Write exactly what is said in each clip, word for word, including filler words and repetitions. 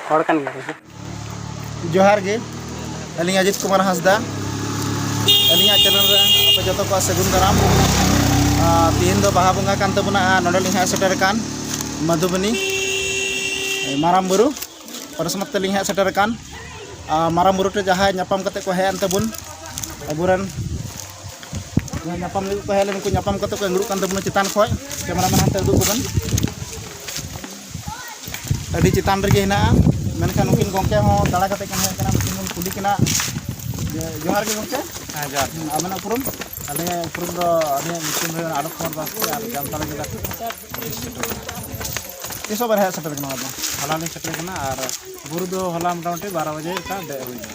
ᱦᱚᱲ ᱠᱟᱱ ᱜᱮᱭᱟ ᱠᱚ᱾ ᱡᱚᱦᱟᱨ ᱜᱮ, ᱟᱹᱞᱤᱧ ᱚᱡᱤᱛ ᱠᱩᱢᱟᱨ ᱦᱟᱸᱥᱫᱟ᱾ ᱟᱹᱞᱤᱧᱟᱜ ᱪᱮᱱᱮᱞ ᱨᱮ ᱟᱯᱮ ᱡᱚᱛᱚ ᱠᱚᱣᱟᱜ ᱥᱟᱹᱜᱩᱱ ᱫᱟᱨᱟᱢ᱾ ᱟᱨ ᱛᱮᱦᱮᱧ ᱫᱚ ᱵᱟᱦᱟ ᱵᱚᱸᱜᱟ ᱠᱟᱱ ᱛᱟᱵᱚᱱᱟ ᱟᱨ ᱱᱚᱰᱮ ᱞᱤᱧ ᱦᱮᱡ ᱥᱮᱴᱮᱨ ᱟᱠᱟᱱ ᱢᱟᱫᱷᱩᱵᱚᱱᱤ ᱢᱟᱨᱟᱝ ᱵᱩᱨᱩ᱾ ᱯᱚᱨᱮᱥᱢᱟᱛ ᱛᱮᱞᱤᱧ ᱦᱮᱡ ᱥᱮᱴᱮᱨ ᱟᱠᱟᱱ᱾ ᱟᱨ ᱢᱟᱨᱟᱝ ᱵᱩᱨᱩ ᱴᱷᱮᱱ ᱡᱟᱦᱟᱸᱭ ᱧᱟᱯᱟᱢ ᱠᱟᱛᱮ ᱠᱚ ᱦᱮᱡ ᱮᱱ ᱛᱟᱵᱚᱱ, ᱟᱵᱚᱨᱮᱱ ᱡᱟᱦᱟᱸᱭ ᱧᱟᱯᱟᱢ ᱞᱟᱹᱜᱤᱫ ᱠᱚ ᱦᱮᱡ ᱞᱮᱱ, ᱩᱱᱠᱩ ᱧᱟᱯᱟᱢ ᱠᱟᱛᱮ ᱠᱚ ᱮᱝᱜᱩᱲᱩᱜ ᱠᱟᱱ ᱛᱟᱵᱚᱱᱟ ᱪᱮᱛᱟᱱ ᱠᱷᱚᱱ᱾ ᱠᱮᱢᱮᱨᱟᱢᱮᱱ ᱦᱟᱱᱛᱮ ᱩᱫᱩᱜ ᱠᱚᱵᱮᱱ᱾ ᱟᱹᱰᱤ ᱪᱮᱛᱟᱱ ᱨᱮᱜᱮ ᱦᱮᱱᱟᱜᱼᱟ, ᱢᱮᱱᱠᱷᱟᱱ ᱩᱱᱠᱤᱱ ᱜᱚᱢᱠᱮ ᱦᱚᱸ ᱫᱟᱬᱟ ᱠᱟᱛᱮ ᱠᱤᱱ ᱦᱮᱡ ᱟᱠᱟᱱᱟ᱾ ᱩᱱᱠᱤᱱ ᱵᱚᱱ ᱠᱩᱞᱤ ᱠᱤᱱᱟ᱾ ᱡᱮ, ᱡᱚᱦᱟᱨ ᱜᱮ ᱜᱚᱢᱠᱮ᱾ ᱦᱮᱸ, ᱡᱚᱦᱟᱨ ᱜᱮ᱾ ᱦᱩᱸ, ᱟᱵᱮᱱᱟᱜ ᱩᱯᱨᱩᱢ? ᱟᱹᱞᱤᱧᱟᱜ ᱩᱯᱨᱩᱢ ᱫᱚ, ᱟᱹᱞᱤᱧᱟᱜ ᱧᱩᱛᱩᱢ ᱦᱩᱭᱩᱜ ᱠᱟᱱᱟ ᱟᱞᱳᱠ ᱠᱩᱢᱟᱨ ᱵᱟᱥᱠᱮ ᱟᱨ ᱡᱟᱢᱛᱟᱲᱟ ᱡᱮᱞᱟ ᱠᱷᱚᱱ᱾ ᱛᱤᱥᱚᱜ ᱵᱮᱱ ᱦᱮᱡ ᱥᱮᱴᱮᱨ ᱠᱟᱱᱟ ᱱᱚᱣᱟ ᱫᱚ? ᱦᱚᱞᱟ ᱞᱤᱧ ᱥᱮᱴᱮᱨ ᱠᱟᱱᱟ ᱟᱨ ᱵᱩᱨᱩ ᱫᱚ ᱦᱚᱞᱟ ᱢᱚᱴᱟᱢᱩᱴᱤ ᱵᱟᱨᱚ ᱵᱟᱡᱮ ᱞᱮᱠᱟ ᱫᱮᱡ ᱦᱩᱭᱱᱟ᱾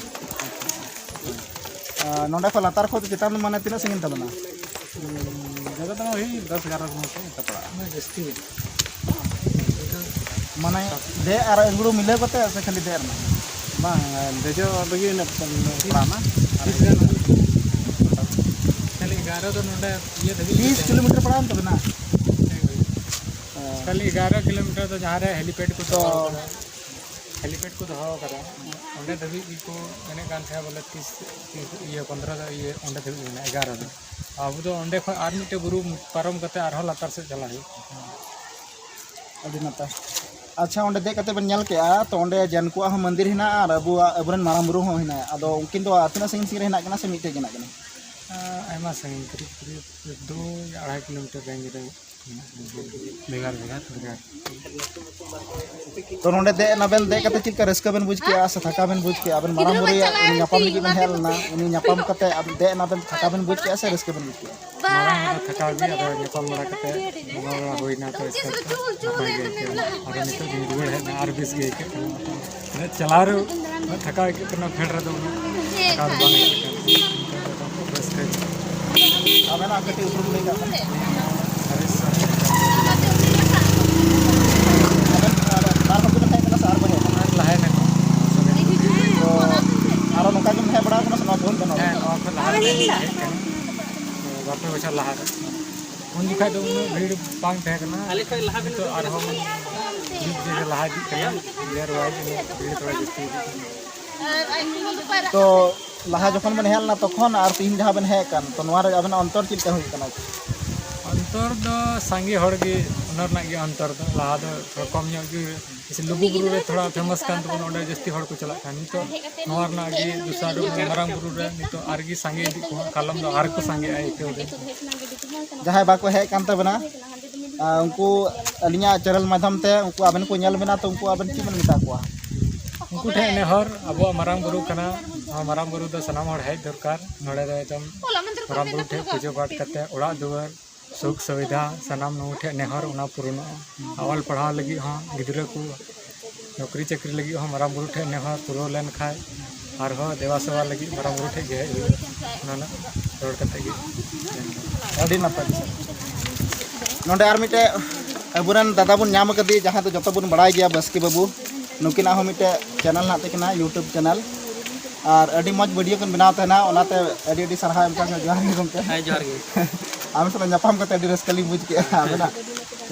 ᱟᱨ ᱱᱚᱸᱰᱮ ᱠᱷᱚᱱ ᱞᱟᱛᱟᱨ ᱠᱷᱚᱱ ᱪᱮᱛᱟᱱ ᱢᱟᱱᱮ ᱛᱤᱱᱟᱹᱜ ᱥᱟᱺᱜᱤᱧ ᱛᱟᱵᱚᱱᱟ? ᱡᱟᱭᱜᱟ ᱫᱚ ᱳᱭ ᱫᱚᱥ ᱮᱜᱟᱨᱚ ᱠᱤᱞᱳᱢᱤᱴᱟᱨ ᱤᱱᱠᱟ ᱯᱟᱲᱟᱜᱼᱟ᱾ ᱩᱱᱟᱹᱜ ᱡᱟᱹᱥᱛᱤ ᱜᱮ᱾ ᱢᱟᱱᱮ ᱫᱮᱡ ᱟᱨ ᱟᱹᱝᱜᱽᱨᱩ ᱢᱤᱞᱟᱹᱣ ᱠᱟᱛᱮ ᱥᱮ ᱠᱷᱟᱹᱞᱤ ᱫᱮᱡ ᱨᱮᱱᱟᱜ? ᱵᱟᱝ, ᱫᱮᱡᱚᱜ ᱞᱟᱹᱜᱤᱫ ᱩᱱᱟᱹᱜ ᱯᱟᱲᱟᱜᱼᱟ᱾ ᱟᱨ ᱛᱤᱥ ᱜᱟᱱ? ᱠᱷᱟᱹᱞᱤ ᱮᱜᱟᱨᱚ ᱫᱚ ᱱᱚᱰᱮ ᱤᱭᱟᱹ ᱫᱷᱟᱹᱵᱤᱡ ᱜᱮ ᱛᱤᱥ ᱛᱟᱦᱮᱸ ᱠᱤᱞᱳᱢᱤᱴᱟᱨ ᱯᱟᱲᱟᱜᱼᱟ ᱛᱟᱵᱮᱱᱟ? ᱦᱮᱸ, ᱦᱳᱭ᱾ ᱚ᱾ ᱠᱷᱟᱹᱞᱤ ᱮᱜᱟᱨᱚ ᱠᱤᱞᱳᱢᱤᱴᱟᱨ ᱫᱚ ᱡᱟᱦᱟᱸ ᱨᱮ ᱦᱮᱞᱤᱯᱮᱰ ᱠᱚ ᱛᱚ ᱫᱚᱦᱚ ᱠᱟᱫᱟ, ᱦᱮᱞᱤᱯᱮᱰ ᱠᱚ ᱫᱚᱦᱚ ᱠᱟᱫᱟ, ᱚᱸᱰᱮ ᱫᱷᱟᱹᱵᱤᱡ ᱜᱮᱠᱚ ᱢᱮᱱᱮᱫ ᱠᱟᱱ ᱛᱟᱦᱮᱸᱫ ᱵᱚᱞᱮ ᱛᱤᱥ, ᱛᱤᱥ ᱤᱭᱟᱹ ᱯᱚᱱᱫᱽᱨᱚ ᱫᱚ ᱤᱭᱟᱹ ᱚᱸᱰᱮ ᱫᱷᱟᱹᱵᱤᱡ ᱢᱮᱱᱟᱜᱼᱟ, ᱮᱜᱟᱨᱚ ᱫᱚ᱾ ᱟᱵᱚ ᱫᱚ ᱚᱸᱰᱮ ᱠᱷᱚᱱ ᱟᱨ ᱢᱤᱫᱴᱮᱡ ᱵᱩᱨᱩ ᱯᱟᱨᱚᱢ ᱠᱟᱛᱮ ᱟᱨᱦᱚᱸ ᱞᱟᱛᱟᱨ ᱥᱮᱫ ᱪᱟᱞᱟᱜ ᱦᱩᱭᱩᱜ ᱠᱟᱱᱟ᱾ ᱟᱹᱰᱤ ᱱᱟᱯᱟᱭ᱾ ᱟᱪᱪᱷᱟ, ᱚᱸᱰᱮ ᱫᱮᱡ ᱠᱟᱛᱮ ᱵᱮᱱ ᱧᱮᱞ ᱠᱮᱜᱼᱟ, ᱛᱚ ᱚᱸᱰᱮ ᱡᱮᱱ ᱠᱚᱣᱟᱜ ᱦᱚᱸ ᱢᱚᱱᱫᱤᱨ ᱦᱮᱱᱟᱜᱼᱟ ᱟᱨ ᱟᱵᱚᱣᱟᱜ, ᱟᱵᱚᱨᱮᱱ ᱢᱟᱨᱟᱝ ᱵᱩᱨᱩ ᱦᱚᱸ ᱦᱮᱱᱟᱭᱟ᱾ ᱟᱫᱚ ᱩᱱᱠᱤᱱ ᱫᱚ ᱛᱤᱱᱟᱹᱜ ᱥᱟᱺᱜᱤᱧ ᱥᱟᱺᱜᱤᱧ ᱨᱮ ᱦᱮᱱᱟᱜ ᱠᱤᱱᱟ ᱥᱮ ᱢᱤᱫᱴᱮᱡ ᱜᱮ ᱦᱮᱱᱟᱜ ᱠᱤᱱᱟ? ᱟᱭᱢᱟ ᱥᱟᱺᱜᱤᱧ, ᱠᱟᱹᱨᱤᱵ ᱠᱟᱹᱨᱤᱵ ᱫᱩ ᱟᱲᱟᱭ ᱠᱤᱞᱳᱢᱤᱴᱟᱨ ᱨᱮᱧᱡᱽ ᱨᱮ ᱢᱮᱱᱟᱜᱼᱟ᱾ ᱵᱷᱮᱜᱟᱨ ᱵᱷᱮᱜᱟᱨ᱾ ᱵᱷᱮᱜᱟᱨ᱾ ᱛᱚ ᱱᱚᱸᱰᱮ ᱫᱮᱡ ᱮᱱᱟᱵᱮᱱ, ᱫᱮᱡ ᱠᱟᱛᱮ ᱪᱮᱫ ᱞᱮᱠᱟ ᱨᱟᱹᱥᱠᱟᱹ ᱵᱮᱱ ᱵᱩᱡᱽ ᱠᱮᱜᱼᱟ ᱥᱮ ᱛᱷᱟᱠᱟ ᱵᱮᱱ ᱵᱩᱡᱽ ᱠᱮᱜᱼᱟ? ᱟᱵᱮᱱ ᱢᱟᱨᱟᱝ ᱵᱩᱨᱩᱭᱟᱜ ᱧᱟᱯᱟᱢ ᱞᱟᱹᱜᱤᱫ ᱵᱮᱱ ᱦᱮᱡ ᱞᱮᱱᱟ, ᱩᱱᱤ ᱧᱟᱯᱟᱢ ᱠᱟᱛᱮ ᱟᱵᱮᱱ ᱫᱮᱡ ᱮᱱᱟᱵᱮᱱ, ᱛᱷᱟᱠᱟ ᱵᱮᱱ ᱵᱩᱡᱽ ᱠᱮᱜᱼᱟ ᱥᱮ ᱨᱟᱹᱥᱠᱟᱹ ᱵᱮᱱ ᱵᱩᱡᱽ ᱠᱮᱜᱼᱟ? ᱢᱟᱲᱟᱝ ᱫᱚ ᱛᱷᱟᱠᱟᱣ ᱜᱮ, ᱟᱫᱚ ᱧᱟᱯᱟᱢ ᱵᱟᱲᱟ ᱠᱟᱛᱮ ᱵᱚᱸᱜᱟ ᱵᱟᱲᱟ ᱦᱩᱭᱱᱟ, ᱛᱚ ᱮᱥᱠᱟᱨ ᱱᱟᱯᱟᱭ ᱜᱮ ᱟᱹᱭᱠᱟᱹᱣ ᱮᱱᱟ᱾ ᱟᱨ ᱱᱤᱛᱚᱜ ᱞᱤᱧ ᱨᱩᱣᱟᱹᱲ ᱦᱮᱡ ᱮᱱᱟ, ᱟᱨ ᱵᱮᱥ ᱜᱮ ᱟᱹᱭᱠᱟᱹᱜ ᱠᱟᱱᱟ᱾ ᱩᱱᱟᱹᱜ ᱪᱟᱞᱟᱣ ᱨᱮ ᱩᱱᱟᱹᱜ ᱛᱷᱟᱠᱟᱣ ᱟᱹᱭᱠᱟᱹᱜ ᱠᱟᱱᱟ, ᱯᱷᱮᱰ ᱨᱮᱫᱚ ᱩᱱᱟᱹᱜ ᱛᱷᱟᱠᱟᱣ ᱫᱚ ᱵᱟᱝ ᱟᱹᱭᱠᱟᱹᱜ ᱠᱟᱱᱟ᱾ ᱱᱤᱛᱚᱜ ᱫᱚ ᱨᱟᱹᱥᱠᱟᱹ ᱜᱮ᱾ ᱟᱵᱮᱱᱟᱜ ᱠᱟᱹᱴᱤᱡ ᱩᱯᱨᱩᱢ ᱞᱟᱹᱭ ᱠᱟᱜ ᱵᱮᱱ᱾ ᱦᱚᱨᱤᱥ ᱥᱚᱨᱮᱱ᱾ ᱟᱵᱮᱱ ᱵᱟᱨ ᱦᱚᱲ ᱜᱮᱵᱮᱱ ᱦᱮᱡ ᱠᱟᱱᱟ ᱥᱮ ᱟᱨ ᱠᱚ ᱦᱮᱡ ᱠᱟᱱᱟ? ᱟᱨ ᱞᱟᱦᱟ ᱮᱱᱟ ᱠᱚ᱾ ᱛᱚ ᱟᱨᱚ ᱱᱚᱝᱠᱟ ᱜᱮᱢ ᱦᱮᱡ ᱵᱟᱲᱟ ᱟᱠᱟᱱᱟ ᱥᱮ ᱱᱚᱣᱟ ᱯᱨᱚᱛᱷᱚᱢ ᱫᱚ ᱱᱚᱰᱮ? ᱦᱮᱸ, ᱱᱚᱣᱟ ᱠᱷᱚᱱ ᱞᱟᱦᱟ ᱨᱮ ᱦᱮᱡ ᱠᱟᱱᱟ᱾ ᱵᱟᱨ ᱯᱮ ᱵᱚᱪᱷᱚᱨ ᱞᱟᱦᱟ ᱨᱮ᱾ ᱩᱱ ᱡᱚᱠᱷᱟᱡ ᱫᱚ ᱩᱱᱟᱹᱜ ᱵᱷᱤᱲ ᱵᱟᱝ ᱛᱟᱦᱮᱸ ᱠᱟᱱᱟ᱾ ᱱᱤᱛᱚᱜ ᱟᱨᱦᱚᱸ ᱡᱩᱜᱽ ᱡᱮ ᱞᱟᱦᱟ ᱤᱫᱤᱜ ᱠᱟᱱᱟ, year wise ᱩᱱᱟᱹᱜ ᱵᱷᱤᱲ ᱛᱷᱚᱲᱟ ᱡᱟᱹᱥᱛᱤ ᱤᱫᱤᱜ ᱠᱟᱱᱟ᱾ ᱛᱚ ᱞᱟᱦᱟ ᱡᱚᱠᱷᱚᱱ ᱵᱮᱱ ᱦᱮᱡ ᱞᱮᱱᱟ ᱛᱚᱠᱷᱚᱱ ᱟᱨ ᱛᱮᱦᱤᱧ ᱡᱟᱦᱟᱸ ᱵᱮᱱ ᱦᱮᱡ ᱟᱠᱟᱱ, ᱛᱚ ᱱᱚᱣᱟ ᱨᱮ ᱟᱵᱮᱱᱟᱜ ᱚᱱᱛᱚᱨ ᱪᱮᱫ ᱞᱮᱠᱟ ᱦᱩᱭᱩᱜ ᱠᱟᱱᱟ? ᱚᱱᱛᱚᱨ ᱫᱚ ᱥᱟᱸᱜᱮ ᱦᱚᱲ ᱜᱮ, ᱚᱱᱟ ᱨᱮᱱᱟᱜ ᱜᱮ ᱚᱱᱛᱚᱨ ᱫᱚ᱾ ᱞᱟᱦᱟ ᱫᱚ ᱛᱷᱚᱲᱟ ᱠᱚᱢ ᱧᱚᱜ ᱜᱮ, ᱞᱩᱜᱩ ᱵᱩᱨᱩ ᱨᱮ ᱛᱷᱚᱲᱟ famous ᱠᱟᱱ ᱛᱟᱵᱚᱱᱟ, ᱚᱸᱰᱮ ᱡᱟᱹᱥᱛᱤ ᱦᱚᱲ ᱠᱚ ᱪᱟᱞᱟᱜ ᱠᱟᱱ᱾ ᱱᱤᱛᱚᱜ ᱱᱚᱣᱟ ᱨᱮᱱᱟᱜ ᱜᱮ ᱫᱚᱥᱟᱨ ᱢᱟᱨᱟᱝ ᱵᱩᱨᱩ ᱨᱮ ᱱᱤᱛᱚᱜ ᱟᱨᱜᱮ ᱥᱟᱸᱜᱮ ᱤᱫᱤᱜ ᱠᱚ, ᱠᱟᱞᱚᱢ ᱫᱚ ᱟᱨ ᱠᱚ ᱥᱟᱸᱜᱮᱜᱼᱟ ᱟᱹᱭᱠᱟᱹᱣ ᱫᱟᱹᱧ᱾ ᱡᱟᱦᱟᱸᱭ ᱵᱟᱠᱚ ᱦᱮᱡ ᱠᱟᱱ ᱛᱟᱵᱮᱱᱟ, ᱟᱨ ᱩᱱᱠᱩ ᱟᱹᱞᱤᱧᱟᱜ channel ᱢᱟᱫᱽᱫᱷᱚᱢ ᱛᱮ ᱩᱱᱠᱩ ᱟᱵᱮᱱ ᱠᱚ ᱧᱮᱞ ᱵᱮᱱᱟ, ᱛᱚ ᱩᱱᱠᱩ ᱟᱵᱮᱱ ᱪᱮᱫ ᱵᱮᱱ ᱢᱮᱛᱟ ᱠᱚᱣᱟ? ᱩᱱᱠᱩ ᱴᱷᱮᱱ ᱱᱮᱦᱚᱨ, ᱟᱵᱚᱣᱟᱜ ᱢᱟᱨᱟᱝ ᱵᱩᱨᱩ ᱠᱟᱱᱟ, ᱱᱚᱣᱟ ᱢᱟᱨᱟᱝ ᱵᱩᱨᱩ ᱫᱚ ᱥᱟᱱᱟᱢ ᱦᱚᱲ ᱦᱮᱡ ᱫᱚᱨᱠᱟᱨ᱾ ᱱᱚᱰᱮ ᱫᱚ ᱮᱠᱫᱚᱢ ᱢᱟᱨᱟᱝ ᱵᱩᱨᱩ ᱴᱷᱮᱱ ᱯᱩᱡᱟᱹ ᱯᱟᱴ ᱠᱟᱛᱮ ᱚᱲᱟᱜ ᱫᱩᱣᱟᱹᱨ ᱥᱩᱠ ᱥᱩᱵᱤᱫᱷᱟ ᱥᱟᱱᱟᱢ ᱱᱩᱠᱩ ᱴᱷᱮᱱ ᱱᱮᱦᱚᱨ ᱚᱱᱟ ᱯᱩᱨᱩᱱᱚᱜᱼᱟ᱾ ᱟᱨ ᱚᱞ ᱯᱟᱲᱦᱟᱣ ᱞᱟᱹᱜᱤᱫ ᱦᱚᱸ ᱜᱤᱫᱽᱨᱟᱹ ᱠᱚ ᱱᱚᱠᱨᱤ ᱪᱟᱹᱠᱨᱤ ᱞᱟᱹᱜᱤᱫ ᱦᱚᱸ ᱢᱟᱨᱟᱝ ᱵᱩᱨᱩ ᱴᱷᱮᱱ ᱱᱮᱦᱚᱨ ᱯᱩᱨᱟᱹᱣ ᱞᱮᱱᱠᱷᱟᱱ ᱟᱨᱦᱚᱸ ᱫᱮᱵᱟ ᱥᱮᱵᱟ ᱞᱟᱹᱜᱤᱫ ᱢᱟᱨᱟᱝ ᱵᱩᱨᱩ ᱴᱷᱮᱱ ᱜᱮ ᱦᱮᱡ ᱦᱩᱭᱩᱜᱼᱟ᱾ ᱚᱱᱟ ᱨᱮᱱᱟᱜ ᱨᱚᱲ ᱠᱟᱛᱮ ᱜᱮ᱾ ᱟᱹᱰᱤ ᱱᱟᱯᱟᱭ ᱵᱤᱥᱚᱭ᱾ ᱱᱚᱰᱮ ᱟᱨ ᱢᱤᱫᱴᱮᱡ ᱟᱵᱚᱨᱮᱱ ᱫᱟᱫᱟ ᱵᱚᱱ ᱧᱟᱢ ᱟᱠᱟᱫᱮ, ᱡᱟᱦᱟᱸ ᱫᱚ ᱡᱚᱛᱚ ᱵᱚᱱ ᱵᱟᱲᱟᱭ ᱜᱮᱭᱟ, ᱵᱟᱥᱠᱮ ᱵᱟᱹᱵᱩ᱾ ᱱᱩᱠᱤᱱᱟᱜ ᱦᱚᱸ ᱢᱤᱫᱴᱮᱡ channel ᱦᱮᱱᱟᱜ ᱛᱟᱹᱠᱤᱱᱟ, YouTube channel᱾ ᱟᱨ ᱟᱹᱰᱤ ᱢᱚᱡᱽ video ᱠᱤᱱ ᱵᱮᱱᱟᱣ ᱛᱟᱦᱮᱱᱟ, ᱚᱱᱟᱛᱮ ᱟᱹᱰᱤ ᱟᱹᱰᱤ ᱥᱟᱨᱦᱟᱣ ᱮᱢ ᱠᱟᱜ ᱢᱮ᱾ ᱡᱚᱦᱟᱨ ᱜᱮ ᱜᱚᱢᱠᱮ᱾ ᱦᱮᱸ, ᱡᱚᱦᱟᱨ ᱜᱮ᱾ ᱟᱵᱮᱱ ᱥᱟᱞᱟᱜ ᱧᱟᱯᱟᱢ ᱠᱟᱛᱮ ᱟᱹᱰᱤ ᱨᱟᱹᱥᱠᱟᱹ ᱞᱤᱧ ᱵᱩᱡᱽ ᱠᱮᱫᱼᱟ᱾ ᱟᱵᱮᱱᱟᱜ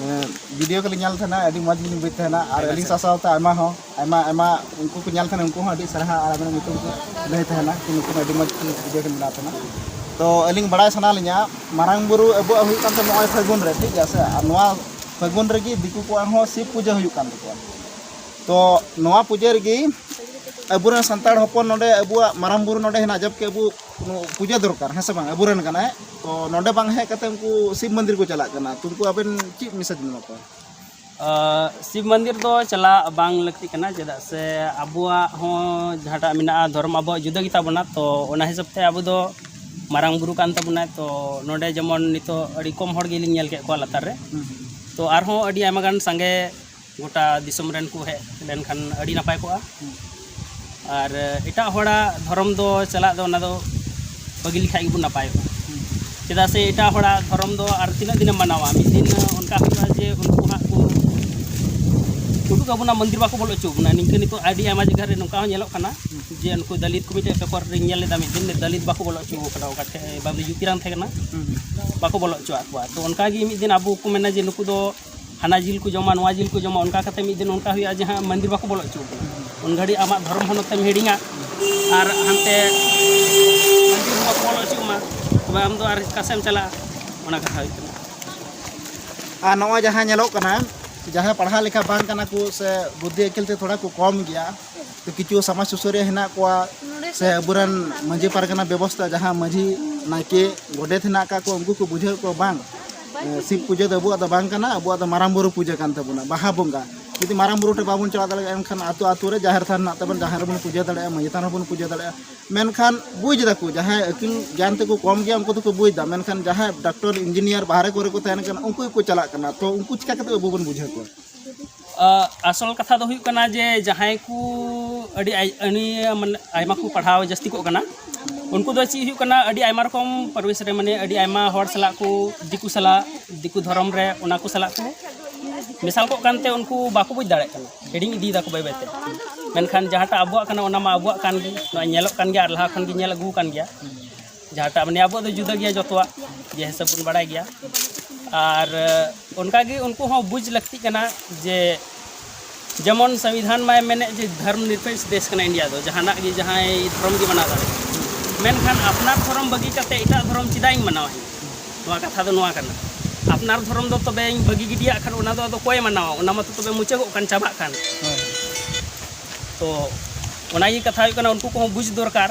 video ᱠᱚᱞᱤᱧ ᱧᱮᱞ ᱛᱟᱦᱮᱱᱟ, ᱟᱹᱰᱤ ᱢᱚᱡᱽ ᱞᱤᱧ ᱵᱩᱡᱽ ᱛᱟᱦᱮᱱᱟ᱾ ᱟᱨ ᱟᱹᱞᱤᱧ ᱥᱟᱶ ᱥᱟᱶᱛᱮ ᱟᱭᱢᱟ ᱦᱚᱸ, ᱟᱭᱢᱟ ᱟᱭᱢᱟ ᱩᱱᱠᱩ ᱠᱚ ᱧᱮᱞ ᱛᱟᱦᱮᱱᱟ, ᱩᱱᱠᱩ ᱦᱚᱸ ᱟᱹᱰᱤ ᱥᱟᱨᱦᱟᱣ ᱟᱨ ᱟᱵᱮᱱᱟᱜ ᱧᱩᱛᱩᱢ ᱠᱚ ᱞᱟᱹᱭ ᱛᱟᱦᱮᱱᱟ ᱠᱤ ᱱᱩᱠᱩ ᱦᱚᱸ ᱟᱹᱰᱤ ᱢᱚᱡᱽ video ᱠᱤᱱ ᱵᱮᱱᱟᱣ ᱛᱟᱦᱮᱱᱟ᱾ ᱛᱚ ᱟᱹᱞᱤᱧ ᱵᱟᱲᱟᱭ ᱥᱟᱱᱟ ᱞᱤᱧᱟ, ᱢᱟᱨᱟᱝ ᱵᱩᱨᱩ ᱟᱵᱚᱣᱟᱜ ᱦᱩᱭᱩᱜ ᱠᱟᱱ ᱛᱟᱦᱮᱱᱟ ᱱᱚᱜᱼᱚᱭ ᱯᱷᱟᱹᱜᱩᱱ ᱨᱮ, ᱴᱷᱤᱠ ᱜᱮᱭᱟ ᱥᱮ? ᱟᱨ ᱱᱚᱣᱟ ᱯᱷᱟᱹᱜᱩᱱ ᱨᱮᱜᱮ ᱫᱤᱠᱩ ᱠᱚᱣᱟᱜ ᱦᱚᱸ ᱥᱤᱵ ᱯᱩᱡᱟᱹ ᱦᱩᱭᱩᱜ ᱠᱟᱱ ᱛᱟᱠᱚᱣᱟ᱾ ᱛᱚ ᱱᱚᱣᱟ ᱯᱩᱡᱟᱹ ᱨᱮᱜᱮ ᱟᱵᱚᱨᱮᱱ ᱥᱟᱱᱛᱟᱲ ᱦᱚᱯᱚᱱ ᱱᱚᱰᱮ ᱟᱵᱚᱣᱟᱜ ᱢᱟᱨᱟᱝ ᱵᱩᱨᱩ ᱱᱚᱰᱮ ᱦᱮᱱᱟᱜ, ᱡᱟᱵᱠᱤ ᱟᱵᱚ ᱯᱩᱡᱟᱹ ᱫᱚᱨᱠᱟᱨ, ᱦᱮᱸ ᱥᱮ ᱵᱟᱝ? ᱟᱵᱚᱨᱮᱱ ᱠᱟᱱᱟᱭ᱾ ᱛᱚ ᱱᱚᱰᱮ ᱵᱟᱝ ᱦᱮᱡ ᱠᱟᱛᱮ ᱩᱱᱠᱩ ᱥᱤᱵ ᱢᱚᱱᱫᱤᱨ ᱠᱚ ᱪᱟᱞᱟᱜ ᱠᱟᱱᱟ, ᱛᱚ ᱩᱱᱠᱩ ᱟᱵᱮᱱ ᱪᱮᱫ message ᱵᱮᱱ ᱮᱢᱟ ᱠᱚᱣᱟ? ᱟᱸ, ᱥᱤᱵ ᱢᱚᱱᱫᱤᱨ ᱫᱚ ᱪᱟᱞᱟᱜ ᱵᱟᱝ ᱞᱟᱹᱠᱛᱤᱜ ᱠᱟᱱᱟ, ᱪᱮᱫᱟᱜ ᱥᱮ ᱟᱵᱚᱣᱟᱜ ᱦᱚᱸ ᱡᱟᱦᱟᱸᱴᱟᱜ ᱢᱮᱱᱟᱜᱼᱟ ᱫᱷᱚᱨᱚᱢ ᱟᱵᱚᱣᱟᱜ ᱡᱩᱫᱟᱹ ᱜᱮᱛᱟ ᱵᱚᱱᱟ᱾ ᱛᱚ ᱚᱱᱟ ᱦᱤᱥᱟᱹᱵ ᱛᱮ ᱟᱵᱚ ᱫᱚ ᱢᱟᱨᱟᱝ ᱵᱩᱨᱩ ᱠᱟᱱ ᱛᱟᱵᱚᱱᱟᱭ᱾ ᱛᱚ ᱱᱚᱰᱮ ᱡᱮᱢᱚᱱ ᱱᱤᱛᱚᱜ ᱟᱹᱰᱤ ᱠᱚᱢ ᱦᱚᱲ ᱜᱮᱞᱤᱧ ᱧᱮᱞ ᱠᱮᱫ ᱠᱚᱣᱟ ᱞᱟᱛᱟᱨ ᱨᱮ᱾ ᱛᱚ ᱟᱨᱦᱚᱸ ᱟᱹᱰᱤ ᱟᱭᱢᱟ ᱜᱟᱱ ᱥᱟᱸᱜᱮ ᱜᱚᱴᱟ ᱫᱤᱥᱚᱢ ᱨᱮᱱ ᱠᱚ ᱦᱮᱡ ᱞᱮᱱᱠᱷᱟᱱ ᱟᱹᱰᱤ ᱱᱟᱯᱟᱭ ᱠᱚᱜᱼᱟ᱾ ᱟᱨ ᱮᱴᱟᱜ ᱦᱚᱲᱟᱜ ᱫᱷᱚᱨᱚᱢ ᱫᱚ ᱪᱟᱞᱟᱜ ᱫᱚ, ᱚᱱᱟ ᱫᱚ ᱵᱟᱹᱜᱤ ᱞᱮᱠᱷᱟᱡ ᱜᱮᱵᱚᱱ ᱱᱟᱯᱟᱭᱚᱜᱼᱟ᱾ ᱪᱮᱫᱟᱜ ᱥᱮ ᱮᱴᱟᱜ ᱦᱚᱲᱟᱜ ᱫᱷᱚᱨᱚᱢ ᱫᱚ ᱟᱨ ᱛᱤᱱᱟᱹᱜ ᱫᱤᱱᱮᱢ ᱢᱟᱱᱟᱣᱟ? ᱢᱤᱫ ᱫᱤᱱ ᱚᱱᱠᱟ ᱦᱩᱭᱩᱜᱼᱟ ᱡᱮ ᱩᱱᱠᱩ ᱦᱟᱸᱜ ᱠᱚ ᱩᱰᱩᱠ ᱟᱵᱚᱱᱟ, ᱢᱚᱱᱫᱤᱨ ᱵᱟᱠᱚ ᱵᱚᱞᱚ ᱦᱚᱪᱚ ᱵᱚᱱᱟ᱾ ᱱᱤᱝᱠᱟᱹ ᱱᱤᱛᱚᱜ ᱟᱹᱰᱤ ᱟᱭᱢᱟ ᱡᱟᱭᱜᱟ ᱨᱮ ᱱᱚᱝᱠᱟ ᱦᱚᱸ ᱧᱮᱞᱚᱜ ᱠᱟᱱᱟ᱾ ᱡᱮ ᱩᱱᱠᱩ ᱫᱟᱹᱞᱤᱛ ᱠᱚ ᱢᱤᱫᱴᱮᱡ ᱯᱮᱯᱟᱨ ᱨᱤᱧ ᱧᱮᱞ ᱞᱮᱫᱟ ᱢᱤᱫ ᱫᱤᱱ, ᱫᱟᱹᱞᱤᱛ ᱵᱟᱠᱚ ᱵᱚᱞᱚ ᱦᱚᱪᱚ ᱟᱠᱟᱫᱟ ᱚᱠᱟ ᱴᱷᱮᱡ, ᱵᱟᱝ ᱫᱚ ᱡᱩᱛᱤᱨᱟᱱ ᱛᱟᱦᱮᱸ ᱠᱟᱱᱟ, ᱵᱟᱠᱚ ᱵᱚᱞᱚ ᱦᱚᱪᱚᱣᱟᱜ ᱠᱚᱣᱟ᱾ ᱛᱚ ᱚᱱᱠᱟ ᱜᱮ ᱢᱤᱫ ᱫᱤᱱ ᱟᱵᱚ ᱠᱚ ᱢᱮᱱᱟ ᱡᱮ ᱱᱩᱠᱩ ᱫᱚ ᱦᱟᱱᱟ ᱡᱤᱞ ᱠᱚ ᱡᱚᱢᱟ, ᱱᱚᱣᱟ ᱡᱤᱞ ᱠᱚ ᱡᱚᱢᱟ, ᱚᱱᱠᱟ ᱠᱟᱛᱮ ᱢᱤᱫ ᱫᱤᱱ ᱚᱱᱠᱟ ᱦᱩᱭᱩᱜᱼᱟ ᱡᱮ ᱦᱟᱸᱜ ᱢᱚᱱᱫᱤᱨ ᱵᱟᱠᱚ ᱵᱚᱞᱚ ᱦᱚᱪᱚ ᱟᱠᱚ ᱠᱟᱱᱟ᱾ ᱩᱱ ᱜᱷᱟᱹᱲᱤᱡ ᱟᱢᱟᱜ ᱫᱷᱚᱨᱚᱢ ᱦᱚᱸ ᱱᱚᱛᱮᱢ ᱦᱤᱲᱤᱧᱟ ᱟᱨ ᱦᱟᱱᱛᱮ ᱢᱚᱱᱫᱤᱨ ᱦᱚᱸ ᱵᱟᱠᱚ ᱵᱚᱞᱚ ᱦᱚᱪᱚ ᱟᱢᱟ, ᱛᱚᱵᱮ ᱟᱢ ᱫᱚ ᱟᱨ ᱚᱠᱟ ᱥᱮᱫ ᱮᱢ ᱪᱟᱞᱟᱜᱼᱟ? ᱚᱱᱟ ᱠᱟᱛᱷᱟ ᱦᱩᱭᱩᱜ ᱠᱟᱱᱟ᱾ ᱟᱨ ᱱᱚᱜᱼᱚᱭ ᱡᱟᱦᱟᱸ ᱧᱮᱞᱚᱜ ᱠᱟᱱᱟ, ᱡᱟᱦᱟᱸᱭ ᱯᱟᱲᱦᱟᱣ ᱞᱮᱠᱷᱟ ᱵᱟᱝ ᱠᱟᱱᱟ ᱠᱚ ᱥᱮ ᱵᱩᱫᱽᱫᱷᱤ ᱟᱹᱠᱤᱞ ᱛᱮ ᱛᱷᱚᱲᱟ ᱠᱚ ᱠᱚᱢ ᱜᱮᱭᱟ, ᱛᱚ ᱠᱤᱪᱷᱩ ᱥᱚᱢᱟᱡᱽ ᱥᱩᱥᱟᱹᱨᱤᱭᱟᱹ ᱦᱮᱱᱟᱜ ᱠᱚᱣᱟ ᱥᱮ ᱟᱵᱚᱨᱮᱱ ᱢᱟᱹᱡᱷᱤ ᱯᱟᱨᱜᱟᱱᱟ ᱵᱮᱵᱚᱥᱛᱷᱟ ᱡᱟᱦᱟᱸ ᱢᱟᱹᱡᱷᱤ, ᱱᱟᱭᱠᱮ, ᱜᱚᱰᱮᱛ ᱦᱮᱱᱟᱜ ᱟᱠᱟᱫ ᱠᱚᱣᱟ, ᱩᱱᱠᱩ ᱠᱚ ᱵᱩᱡᱷᱟᱹᱣ ᱠᱚᱣᱟ ᱵᱟᱝ, ᱮ, ᱥᱤᱵ ᱯᱩᱡᱟᱹ ᱫᱚ ᱟᱵᱚᱣᱟᱜ ᱫᱚ ᱵᱟᱝ ᱠᱟᱱᱟ, ᱟᱵᱚᱣᱟᱜ ᱫᱚ ᱢᱟᱨᱟᱝ ᱵᱩᱨᱩ ᱯᱩᱡᱟᱹ ᱠᱟᱱ ᱛᱟᱵᱚᱱᱟ, ᱵᱟᱦᱟ ᱵᱚᱸᱜᱟ᱾ ᱡᱩᱫᱤ ᱢᱟᱨᱟᱝ ᱵᱩᱨᱩ ᱴᱷᱮᱱ ᱵᱟᱵᱚᱱ ᱪᱟᱞᱟᱣ ᱫᱟᱲᱮᱭᱟᱜᱼᱟ, ᱮᱱᱠᱷᱟᱱ ᱟᱹᱛᱩ ᱟᱹᱛᱩ ᱨᱮ ᱡᱟᱦᱮᱨ ᱛᱷᱟᱱ ᱦᱮᱱᱟᱜ ᱛᱟᱵᱚᱱ, ᱡᱟᱦᱮᱨ ᱨᱮᱵᱚᱱ ᱯᱩᱡᱟᱹ ᱫᱟᱲᱮᱭᱟᱜᱼᱟ, ᱢᱟᱹᱡᱷᱤ ᱛᱷᱟᱱ ᱨᱮᱵᱚᱱ ᱯᱩᱡᱟᱹ ᱫᱟᱲᱮᱭᱟᱜᱼᱟ᱾ ᱢᱮᱱᱠᱷᱟᱱ ᱵᱩᱡᱽ ᱫᱟᱠᱚ, ᱡᱟᱦᱟᱸᱭ ᱟᱹᱠᱤᱞ ᱜᱮᱭᱟᱱ ᱛᱮᱠᱚ ᱠᱚᱢ ᱜᱮᱭᱟ, ᱩᱱᱠᱩ ᱫᱚᱠᱚ ᱵᱩᱡᱽ ᱫᱟ, ᱢᱮᱱᱠᱷᱟᱱ ᱡᱟᱦᱟᱸᱭ ᱰᱟᱠᱛᱚᱨ, ᱤᱧᱡᱤᱱᱤᱭᱟᱨ ᱵᱟᱦᱨᱮ ᱠᱚᱨᱮ ᱠᱚ ᱛᱟᱦᱮᱱ ᱠᱟᱱᱟ, ᱩᱱᱠᱩ ᱜᱮᱠᱚ ᱪᱟᱞᱟᱜ ᱠᱟᱱᱟ᱾ ᱛᱚ ᱩᱱᱠᱩ ᱪᱤᱠᱟ ᱠᱟᱛᱮ ᱟᱵᱚ ᱵᱚᱱ ᱵᱩᱡᱷᱟᱹᱣ ᱠᱚᱣᱟ? ᱟ, ᱟᱥᱚᱞ ᱠᱟᱛᱷᱟ ᱫᱚ ᱦᱩᱭᱩᱜ ᱠᱟᱱᱟ ᱡᱮ ᱡᱟᱦᱟᱸᱭ ᱠᱚ ᱟᱹᱰᱤ ᱟᱭ-, ᱟᱹᱰᱤ, ᱢᱟᱱᱮ, ᱟᱭᱢᱟ ᱠᱚ ᱯᱟᱲᱦᱟᱣ ᱡᱟᱹᱥᱛᱤ ᱠᱚᱜ ᱠᱟᱱᱟ, ᱩᱱᱠᱩ ᱫᱚ ᱪᱮᱫ ᱦᱩᱭᱩᱜ ᱠᱟᱱᱟ, ᱟᱹᱰᱤ ᱟᱭᱢᱟ ᱨᱚᱠᱚᱢ ᱯᱚᱨᱤᱵᱮᱥ ᱨᱮ, ᱢᱟᱱᱮ, ᱟᱹᱰᱤ ᱟᱭᱢᱟ ᱦᱚᱲ ᱥᱟᱞᱟᱜ ᱠᱚ, ᱫᱤᱠᱩ ᱥᱟᱞᱟᱜ, ᱫᱤᱠᱩ ᱫᱷᱚᱨᱚᱢ ᱨᱮ, ᱚᱱᱟ ᱠᱚ ᱥᱟᱞᱟᱜ ᱠᱚ ᱢᱮᱥᱟᱞ ᱠᱚᱜ ᱠᱟᱱᱛᱮ ᱩᱱᱠᱩ ᱵᱟᱠᱚ ᱵᱩᱡᱽ ᱫᱟᱲᱮᱭᱟᱜ ᱠᱟᱱᱟ, ᱦᱤᱲᱤᱧ ᱤᱫᱤᱭᱮᱫᱟ ᱠᱚ ᱵᱟᱹᱭ ᱵᱟᱹᱭᱛᱮ᱾ ᱢᱮᱱᱠᱷᱟᱱ ᱡᱟᱦᱟᱸᱴᱟᱜ ᱟᱵᱚᱣᱟᱜ ᱠᱟᱱᱟ, ᱚᱱᱟ ᱢᱟ ᱟᱵᱚᱣᱟᱜ ᱠᱟᱱ ᱜᱮ, ᱱᱚᱣᱟ ᱧᱮᱞᱚᱜ ᱠᱟᱱ ᱜᱮᱭᱟ ᱟᱨ ᱞᱟᱦᱟ ᱠᱷᱚᱱ ᱜᱮ ᱧᱮᱞ ᱟᱹᱜᱩ ᱟᱠᱟᱱ ᱜᱮᱭᱟ᱾ ᱡᱟᱦᱟᱸᱴᱟᱜ, ᱢᱟᱱᱮ, ᱟᱵᱚᱣᱟᱜ ᱫᱚ ᱡᱩᱫᱟᱹ ᱜᱮᱭᱟ ᱡᱚᱛᱚᱣᱟᱜ, ᱡᱮ ᱦᱤᱥᱟᱹᱵ ᱵᱚᱱ ᱵᱟᱲᱟᱭ ᱜᱮᱭᱟ᱾ ᱟᱨ, ᱮ, ᱚᱱᱠᱟᱜᱮ ᱩᱱᱠᱩ ᱦᱚᱸ ᱵᱩᱡᱽ ᱞᱟᱹᱠᱛᱤᱜ ᱠᱟᱱᱟ ᱡᱮ ᱡᱮᱢᱚᱱ ᱥᱚᱝᱵᱤᱫᱷᱟᱱ ᱢᱟᱭ ᱢᱮᱱᱮᱫ ᱡᱮ ᱫᱷᱚᱨᱢ ᱱᱤᱨᱯᱮᱠᱥ ᱫᱮᱥ ᱠᱟᱱᱟ ᱤᱱᱰᱤᱭᱟ ᱫᱚ, ᱡᱟᱦᱟᱱᱟᱜ ᱜᱮ ᱡᱟᱦᱟᱸᱭ ᱫᱷᱚᱨᱚᱢ ᱜᱮ ᱢᱟᱱᱟᱣ ᱫᱟᱲᱮᱭᱟᱜᱼᱟ, ᱢᱮᱱᱠᱷᱟᱱ ᱟᱯᱱᱟᱨ ᱫᱷᱚᱨᱚᱢ ᱵᱟᱹᱜᱤ ᱠᱟᱛᱮ ᱮᱴᱟᱜ ᱫᱷᱚᱨᱚᱢ ᱪᱮᱫᱟᱜ ᱤᱧ ᱢᱟᱱᱟᱣᱟ? ᱱᱚᱣᱟ ᱠᱟᱛᱷᱟ ᱫᱚ ᱱᱚᱣᱟ ᱠᱟᱱᱟ, ᱟᱯᱱᱟᱨ ᱫᱷᱚᱨᱚᱢ ᱫᱚ ᱛᱚᱵᱮᱧ ᱵᱟᱹᱜᱤ ᱜᱤᱰᱤᱭᱟᱜ ᱠᱷᱟᱱ ᱚᱱᱟ ᱫᱚ ᱟᱫᱚ ᱚᱠᱚᱭᱮ ᱢᱟᱱᱟᱣᱟ? ᱚᱱᱟ ᱢᱟᱛᱚ ᱛᱚᱵᱮ ᱢᱩᱪᱟᱹᱫᱚᱜ ᱠᱟᱱ, ᱪᱟᱵᱟᱜ ᱠᱟᱱ᱾ ᱛᱚ ᱚᱱᱟᱜᱮ ᱠᱟᱛᱷᱟ ᱦᱩᱭᱩᱜ ᱠᱟᱱᱟ, ᱩᱱᱠᱩ ᱠᱚᱦᱚᱸ ᱵᱩᱡᱽ ᱫᱚᱨᱠᱟᱨ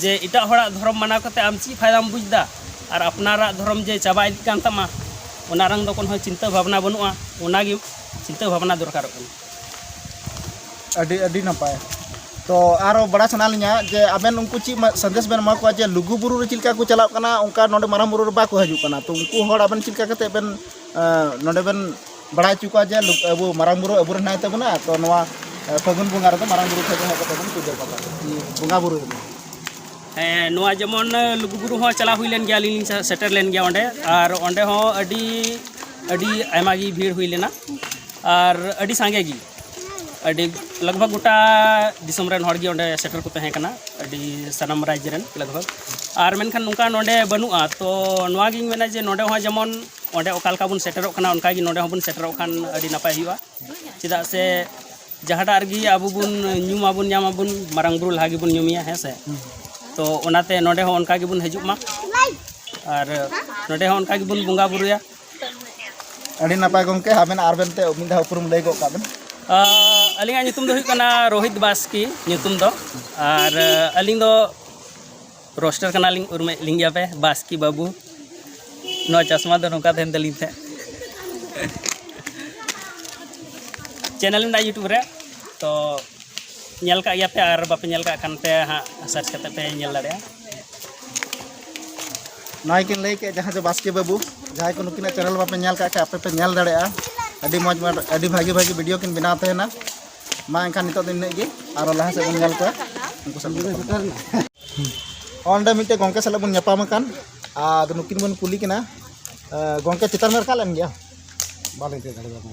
ᱡᱮ ᱮᱴᱟᱜ ᱦᱚᱲᱟᱜ ᱫᱷᱚᱨᱚᱢ ᱢᱟᱱᱟᱣ ᱠᱟᱛᱮ ᱟᱢ ᱪᱮᱫ ᱯᱷᱟᱭᱫᱟᱢ ᱵᱩᱡᱽ ᱫᱟ ᱟᱨ ᱟᱯᱱᱟᱨᱟᱜ ᱫᱷᱚᱨᱚᱢ ᱡᱮ ᱪᱟᱵᱟ ᱤᱫᱤᱜ ᱠᱟᱱ ᱛᱟᱢᱟ, ᱚᱱᱟ ᱨᱮᱱ ᱫᱚ ᱠᱳᱱᱳ ᱪᱤᱱᱛᱟᱹ ᱵᱷᱟᱵᱽᱱᱟ ᱵᱟᱹᱱᱩᱜᱼᱟ᱾ ᱚᱱᱟᱜᱮ ᱪᱤᱱᱛᱟᱹ ᱵᱷᱟᱵᱽᱱᱟ ᱫᱚᱨᱠᱟᱨᱚᱜ ᱠᱟᱱᱟ᱾ ᱟᱹᱰᱤ, ᱟᱹᱰᱤ ᱱᱟᱯᱟᱭ᱾ ᱛᱚ ᱟᱨᱚ ᱵᱟᱲᱟᱭ ᱥᱟᱱᱟ ᱞᱤᱧᱟ ᱡᱮ ᱟᱵᱮᱱ ᱩᱱᱠᱩ ᱪᱮᱫ ᱢᱟ-, ᱥᱟᱸᱫᱮᱥ ᱵᱮᱱ ᱮᱢᱟ ᱠᱚᱣᱟ ᱡᱮ ᱞᱩᱜᱩ ᱵᱩᱨᱩ ᱨᱮ ᱪᱮᱫ ᱞᱮᱠᱟ ᱠᱚ ᱪᱟᱞᱟᱜ ᱠᱟᱱᱟ, ᱚᱱᱠᱟ ᱱᱚᱰᱮ ᱢᱟᱨᱟᱝ ᱵᱩᱨᱩ ᱨᱮ ᱵᱟᱠᱚ ᱦᱤᱡᱩᱜ ᱠᱟᱱᱟ, ᱛᱚ ᱩᱱᱠᱩ ᱦᱚᱲ ᱟᱵᱮᱱ ᱪᱮᱫ ᱞᱮᱠᱟ ᱠᱟᱛᱮ ᱵᱮᱱ, ᱮᱸ, ᱱᱚᱰᱮ ᱵᱮᱱ ᱵᱟᱲᱟᱭ ᱦᱚᱪᱚ ᱠᱚᱣᱟ ᱡᱮ ᱞᱩ-, ᱟᱵᱚ ᱢᱟᱨᱟᱝ ᱵᱩᱨᱩ ᱟᱵᱚᱨᱮᱱ ᱦᱮᱱᱟᱭ ᱛᱟᱵᱚᱱᱟ, ᱛᱚ ᱱᱚᱣᱟ, ᱮᱸ, ᱯᱷᱟᱹᱜᱩᱱ ᱵᱚᱸᱜᱟ ᱨᱮᱫᱚ ᱢᱟᱨᱟᱝ ᱵᱩᱨᱩ ᱴᱷᱮᱱ ᱦᱮᱡ ᱠᱟᱛᱮ ᱵᱚᱱ ᱯᱩᱡᱟᱹ ᱯᱟᱥᱟ ᱵᱚᱸᱜᱟ ᱵᱩᱨᱩ ᱦᱩᱭᱩᱜᱼᱟ᱾ ᱦᱮᱸ, ᱱᱚᱣᱟ ᱡᱮᱢᱚᱱ, ᱞᱩᱜᱩᱵᱩᱨᱩ ᱦᱚᱸ ᱪᱟᱞᱟᱣ ᱦᱩᱭ ᱞᱮᱱ ᱜᱮᱭᱟ, ᱟᱹᱞᱤᱧ ᱞᱤᱧ ᱥᱮᱴᱮᱨ ᱞᱮᱱ ᱜᱮᱭᱟ ᱚᱸᱰᱮ, ᱟᱨ ᱚᱸᱰᱮ ᱦᱚᱸ ᱟᱹᱰᱤ, ᱟᱹᱰᱤ ᱟᱭᱢᱟ ᱜᱮ ᱵᱷᱤᱲ ᱦᱩᱭ ᱞᱮᱱᱟ, ᱟᱨ ᱟᱹᱰᱤ ᱥᱟᱸᱜᱮ ᱜᱮ᱾ ᱟᱹᱰᱤ ᱞᱟᱜᱽ ᱵᱷᱟᱜᱽ ᱜᱚᱴᱟ ᱫᱤᱥᱚᱢ ᱨᱮᱱ ᱦᱚᱲ ᱜᱮ ᱚᱸᱰᱮ ᱥᱮᱴᱮᱨ ᱠᱚ ᱛᱟᱦᱮᱸ ᱠᱟᱱᱟ, ᱟᱹᱰᱤ ᱥᱟᱱᱟᱢ ᱨᱟᱡᱽ ᱨᱮᱱ ᱞᱟᱜᱽ ᱵᱷᱟᱜᱽ᱾ ᱟᱨ ᱢᱮᱱᱠᱷᱟᱱ ᱱᱚᱝᱠᱟ ᱱᱚᱸᱰᱮ ᱵᱟᱹᱱᱩᱜᱼᱟ, ᱛᱚ ᱱᱚᱣᱟ ᱜᱤᱧ ᱢᱮᱱᱟ ᱡᱮ ᱱᱚᱸᱰᱮ ᱦᱚᱸ ᱡᱮᱢᱚᱱ ᱚᱸᱰᱮ ᱚᱠᱟ ᱞᱮᱠᱟ ᱵᱚᱱ ᱥᱮᱴᱮᱨᱚᱜ ᱠᱟᱱᱟ, ᱚᱱᱠᱟ ᱜᱮ ᱱᱚᱸᱰᱮ ᱦᱚᱸᱵᱚᱱ ᱥᱮᱴᱮᱨᱚᱜ ᱠᱷᱟᱱ ᱟᱹᱰᱤ ᱱᱟᱯᱟᱭ ᱦᱩᱭᱩᱜᱼᱟ᱾ ᱪᱮᱫᱟᱜ ᱥᱮ ᱡᱟᱦᱟᱸᱴᱟᱜ ᱨᱮᱜᱮ ᱟᱵᱚ ᱵᱚᱱ ᱧᱩᱢᱟᱵᱚᱱ ᱧᱟᱢᱟᱵᱚᱱ, ᱢᱟᱨᱟᱝ ᱵᱩᱨᱩ ᱞᱟᱦᱟ ᱜᱮᱵᱚᱱ ᱧᱩᱢᱮᱭᱟ, ᱦᱮᱸ ᱥᱮ? ᱛᱚ ᱚᱱᱟᱛᱮ ᱱᱚᱸᱰᱮ ᱦᱚᱸ ᱚᱱᱠᱟ ᱜᱮᱵᱚᱱ ᱦᱤᱡᱩᱜ ᱢᱟ, ᱟᱨ ᱱᱚᱸᱰᱮ ᱦᱚᱸ ᱚᱱᱠᱟ ᱜᱮᱵᱚᱱ ᱵᱚᱸᱜᱟ ᱵᱩᱨᱩᱭᱟ᱾ ᱟᱹᱰᱤ ᱱᱟᱯᱟᱭ ᱜᱚᱢᱠᱮ, ᱟᱵᱮᱱ ᱟᱨ ᱵᱮᱱ ᱛᱮ ᱢᱤᱫ ᱫᱷᱟᱣ ᱩᱯᱨᱩᱢ ᱞᱟᱹᱭ ᱜᱚᱫ ᱠᱟᱜ ᱵᱮᱱ᱾ ᱟᱹᱞᱤᱧᱟᱜ ᱧᱩᱛᱩᱢ ᱫᱚ ᱦᱩᱭᱩᱜ ᱠᱟᱱᱟ ᱨᱳᱦᱤᱛ ᱵᱟᱥᱠᱮ ᱧᱩᱛᱩᱢ ᱫᱚ, ᱟᱨ ᱟᱹᱞᱤᱧ ᱫᱚ ᱨᱳᱥᱴᱟᱨ ᱠᱟᱱᱟᱞᱤᱧ, ᱩᱨᱩᱢᱮᱫ ᱞᱤᱧ ᱜᱮᱭᱟ ᱯᱮ ᱵᱟᱥᱠᱮ ᱵᱟᱹᱵᱩ᱾ ᱱᱚᱣᱟ ᱪᱚᱥᱢᱟ ᱫᱚ ᱱᱚᱝᱠᱟ ᱛᱟᱦᱮᱱ ᱛᱟᱹᱞᱤᱧ ᱛᱟᱦᱮᱸᱫ᱾ ᱪᱮᱱᱮᱞ ᱢᱮᱱᱟᱜᱼᱟ YouTube ᱨᱮ, ᱛᱚ ᱧᱮᱞ ᱠᱟᱜ ᱜᱮᱭᱟ ᱯᱮ, ᱟᱨ ᱵᱟᱯᱮ ᱧᱮᱞ ᱠᱟᱜ ᱠᱷᱟᱱ ᱯᱮ ᱦᱟᱸᱜ ᱥᱟᱨᱪ ᱠᱟᱛᱮ ᱯᱮ ᱧᱮᱞ ᱫᱟᱲᱮᱭᱟᱜᱼᱟ᱾ ᱱᱚᱣᱟ ᱠᱤᱱ ᱞᱟᱹᱭ ᱠᱮᱫ ᱡᱟᱦᱟᱸ ᱡᱮ ᱵᱟᱥᱠᱮ ᱵᱟᱹᱵᱩ, ᱡᱟᱦᱟᱸᱭ ᱠᱚ ᱱᱩᱠᱤᱱᱟᱜ ᱪᱮᱱᱮᱞ ᱵᱟᱯᱮ ᱧᱮᱞ ᱠᱟᱜ ᱠᱷᱟᱡ ᱟᱯᱮ ᱯᱮ ᱧᱮᱞ ᱫᱟᱲᱮᱭᱟᱜᱼᱟ᱾ ᱟᱹᱰᱤ ᱢᱚᱡᱽ ᱢᱚᱡᱽ, ᱟᱹᱰᱤ ᱵᱷᱟᱹᱜᱤ ᱵᱷᱟᱹᱜᱤ ᱵᱷᱤᱰᱤᱭᱳ ᱠᱤᱱ ᱵᱮᱱᱟᱣ ᱛᱟᱦᱮᱱᱟ᱾ ᱢᱟ ᱮᱱᱠᱷᱟᱱ ᱱᱤᱛᱚᱜ ᱫᱚ ᱤᱱᱟᱹᱜ ᱜᱮ, ᱟᱨᱚ ᱞᱟᱦᱟ ᱥᱮᱫ ᱵᱚᱱ ᱧᱮᱞ ᱠᱚᱣᱟ ᱩᱱᱠᱩ ᱥᱟᱞᱟᱜ ᱵᱚᱱ ᱧᱟᱯᱟᱢᱟ᱾ ᱚᱸᱰᱮ ᱢᱤᱫᱴᱮᱡ ᱜᱚᱢᱠᱮ ᱥᱟᱞᱟᱜ ᱵᱚᱱ ᱧᱟᱯᱟᱢ ᱟᱠᱟᱱ, ᱟᱨ ᱱᱩᱠᱤᱱ ᱵᱚᱱ ᱠᱩᱞᱤ ᱠᱤᱱᱟ᱾ ᱮ, ᱜᱚᱢᱠᱮ, ᱪᱮᱛᱟᱱ ᱨᱮ ᱨᱟᱠᱟᱵ ᱞᱮᱱ ᱜᱮᱭᱟ? ᱵᱟᱞᱮ ᱫᱮᱡ ᱫᱟᱲᱮᱭᱟᱫᱟ᱾